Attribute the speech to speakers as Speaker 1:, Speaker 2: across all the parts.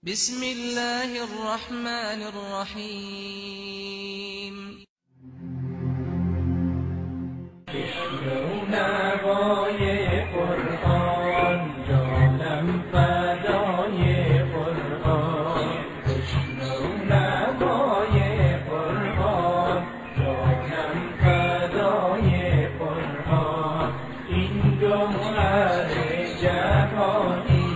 Speaker 1: بسم الله الرحمن الرحیم.
Speaker 2: نوای قرآن، جانم فدای قرآن. بشنو نوای قرآن، جانم فدای قرآن. این گوهر جهانی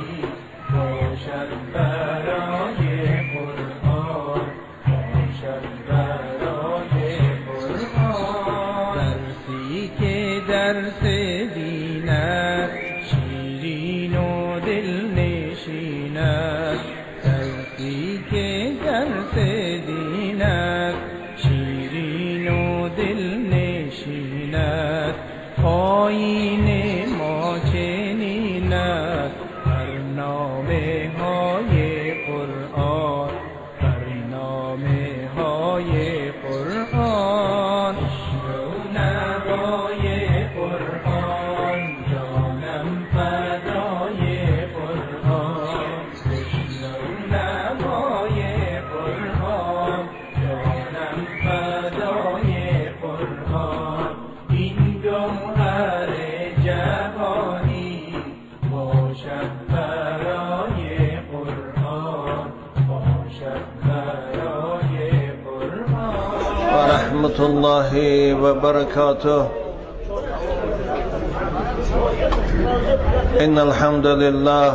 Speaker 2: باشد برای قرآن، باشد برای قرآن. درسی که درس دین است، شیرین و دلنشین است. درسی که درس دین است، شیرین و دلنشین است. آیین ما چنین است، برنامه های قرآن، برنامه های قرآن. بشنو نوای قرآن، جانم فدای قرآن. بشنو نوای قرآن، جانم فدای قرآن. این گوهر جهانی باشد برای قرآن، باشد برای قرآن.
Speaker 3: ورحمة الله وبركاته. إن الحمد لله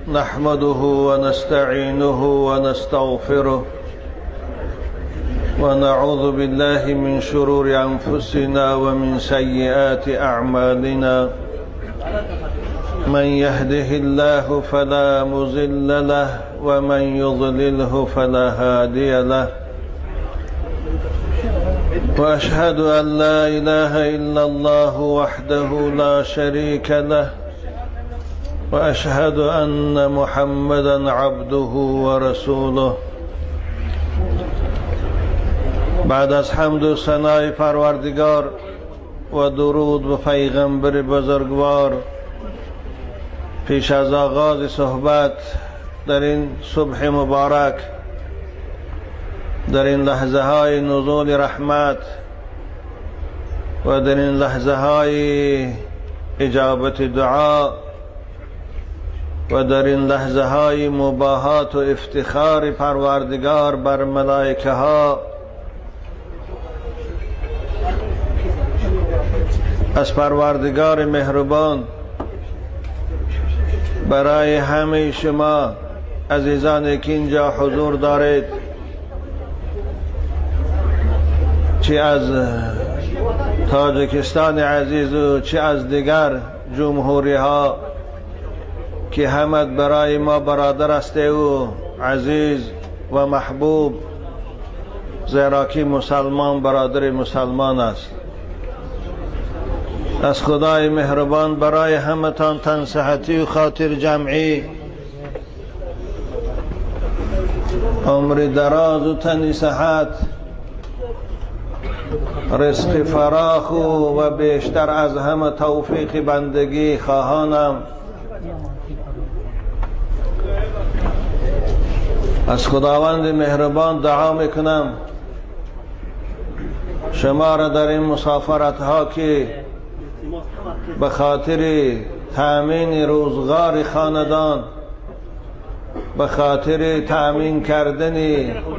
Speaker 3: نحمده ونستعينه ونستغفره ونعوذ بالله من شرور أنفسنا ومن سيئات أعمالنا. من يهده الله فلا مضل له ومن يضلله فلا هادي له. وأشهد أن لا إله إلا الله وحده لا شريك له وأشهد أن محمدا عبده ورسوله. بعد از حمد و ثنای پروردگار و درود به پیغمبر بزرگوار، پیش از آغاز صحبت در این صبح مبارک، در این لحظه های نزول رحمت و در این لحظه های اجابت دعا و در این لحظه های مباهات و افتخار پروردگار بر ملائکه ها، از پروردگار مهربان برای همه شما عزیزان که اینجا حضور دارید، چه از تاجیکستان عزیز و چه از دیگر جمهوری ها که همه برای ما برادر است و عزیز و محبوب، زیرا که مسلمان برادر مسلمان است. از خدای مهربان برای همتان تن صحتی و خاطر جمعی، عمر دراز و تن صحت، رزق فراخ و بیشتر از همه توفیق بندگی خواهانم. از خداوند مهربان دعا میکنم شما را در این مسافرت ها که به خاطر تأمین روزگار خاندان، به خاطر تأمین کردن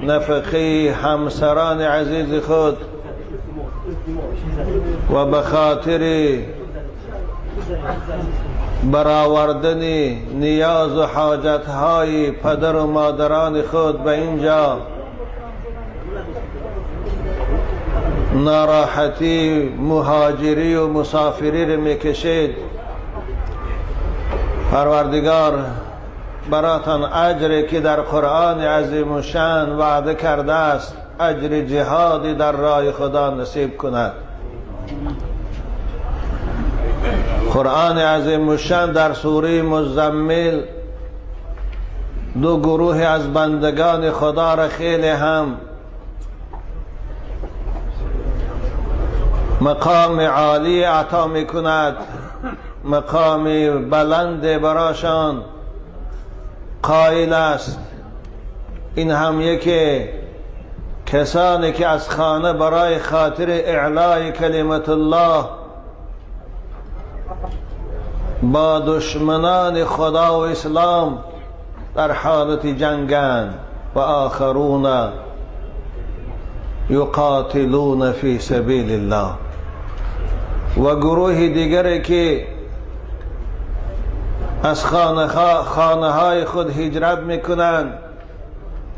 Speaker 3: نفقه همسران عزیز خود و به خاطر برآوردن نیاز و حاجتهای پدر و مادران خود به اینجا ناراحتی، مهاجری و مسافری رو میکشید، پروردگار براتان اجری که در قرآن عظیم و شان وعده کرده است، اجر جهادی در راه خدا نصیب کند. قرآن عظیم و شان در سوره مزمل دو گروه از بندگان خدا را خیلی هم مقام عالی عطا میکند، مقام بلند براشان قائل است. این هم یکی کسانی که از خانه برای خاطر اعلای کلمت الله با دشمنان خدا و اسلام در حالت جنگند. و آخرون یقاتلون فی سبیل الله. و گروه دیگری که از خانه های خود هجرت میکنند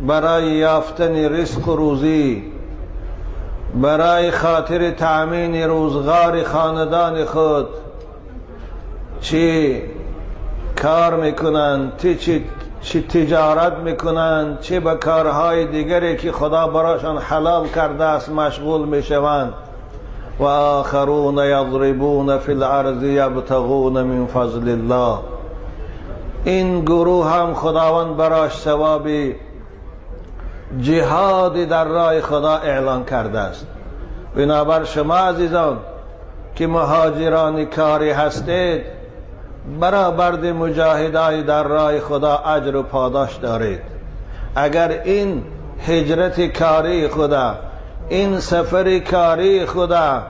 Speaker 3: برای یافتن رزق و روزی، برای خاطر تأمین روزگار خاندان خود چی کار میکنند، چی تجارت میکنند، چی به کارهای دیگری که خدا برایشان حلال کرده است مشغول میشوند. و آخرون یضربون فی الارض یبتغون من فضل الله. این گروه هم خداوند براش ثواب جهاد در راه خدا اعلان کرده است. بنابر شما عزیزان که مهاجران کاری هستید، برابر مجاهدای در راه خدا اجر و پاداش دارید. اگر این هجرت کاری خدا، این سفر کاری خدا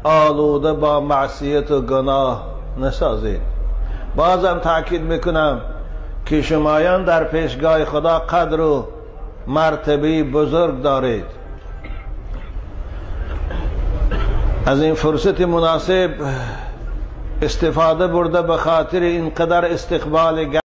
Speaker 3: آلوده با معصیت و گناه نسازید. بازم تاکید میکنم که شمایان در پیشگاه خدا قدر و مرتبه بزرگ دارید. از این فرصت مناسب استفاده برده به خاطر اینقدر استقبال